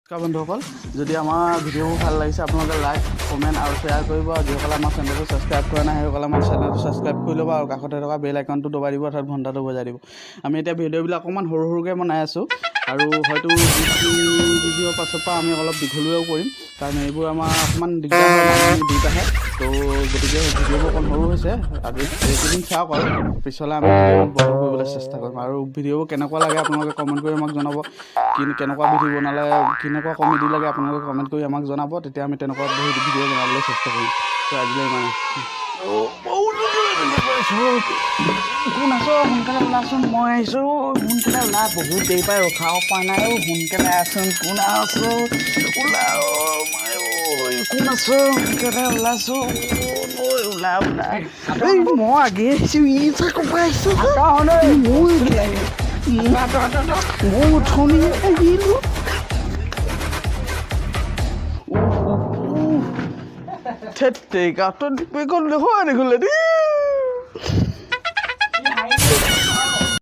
নমস্কাৰ বন্ধুসকল, যদি আমাৰ ভিডিঅ'বোৰ ভাল লাগিছে, আপোনালোকে লাইক, কমেণ্ট আৰু শ্বেয়াৰ কৰিব। আৰু যিসকলে আমাৰ চেনেলটো ছাবস্ক্ৰাইব কৰা নাই, সেইসকলে আমাৰ চেনেলটো ছাবস্ক্ৰাইব কৰি ল'ব আৰু কাষতে থকা বেল আইকনটো দবাই দিব, অৰ্থাৎ ঘণ্টাটো বজাই দিব। আমি এতিয়া ভিডিঅ'বিলাক অকণমান সৰু সৰুকৈ বনাই আছোঁ আৰু হয়তো 2-3 ভিডিঅ'ৰ পাছৰ পৰা আমি অলপ দীঘলীয়াও কৰিম, কাৰণ এইবোৰ আমাৰ অকণমান দিগদাৰ হয়, মানুহ আমি দুটাহে। তো গতিকে ভিডিঅ'বোৰ অকণ সৰু হৈছে আৰু এইকেইদিন চাওক আৰু পিছলৈ আমি ভিডিঅ'বোৰ বহল কৰিবলৈ চেষ্টা কৰিম। আৰু ভিডিঅ'বোৰ কেনেকুৱা লাগে আপোনালোকে কমেণ্ট কৰি আমাক জনাব। কি কেনেকুৱা ভিডিঅ' বনালে, কেনেকুৱা কমেডি লাগে, আপোনালোকে কমেণ্ট কৰি আমাক জনাব। তেতিয়া আমি তেনেকুৱা ভিডিঅ' বনাবলৈ চেষ্টা কৰিম। তো আজিলৈ ইমানে। কোন আছ? সোনকালে ওলাচোন, মই আহিছোঁ। সোনকালে ওলা, বহুত দেৰি পাই ৰখাব পৰা নাই। অ' সোনকালে আছোন। কোন আছ? ওলা। কোন আছ? সোনকালে ওলাচোন। ঐ ওলা ওলা। এই মই আগে আহিছোঁ, ই ক'ৰপৰা আহিছোঁ? মই মই উঠনি আহিলোঁ। ধেত তেৰিকা, তই দেখুৱাই দেখোন।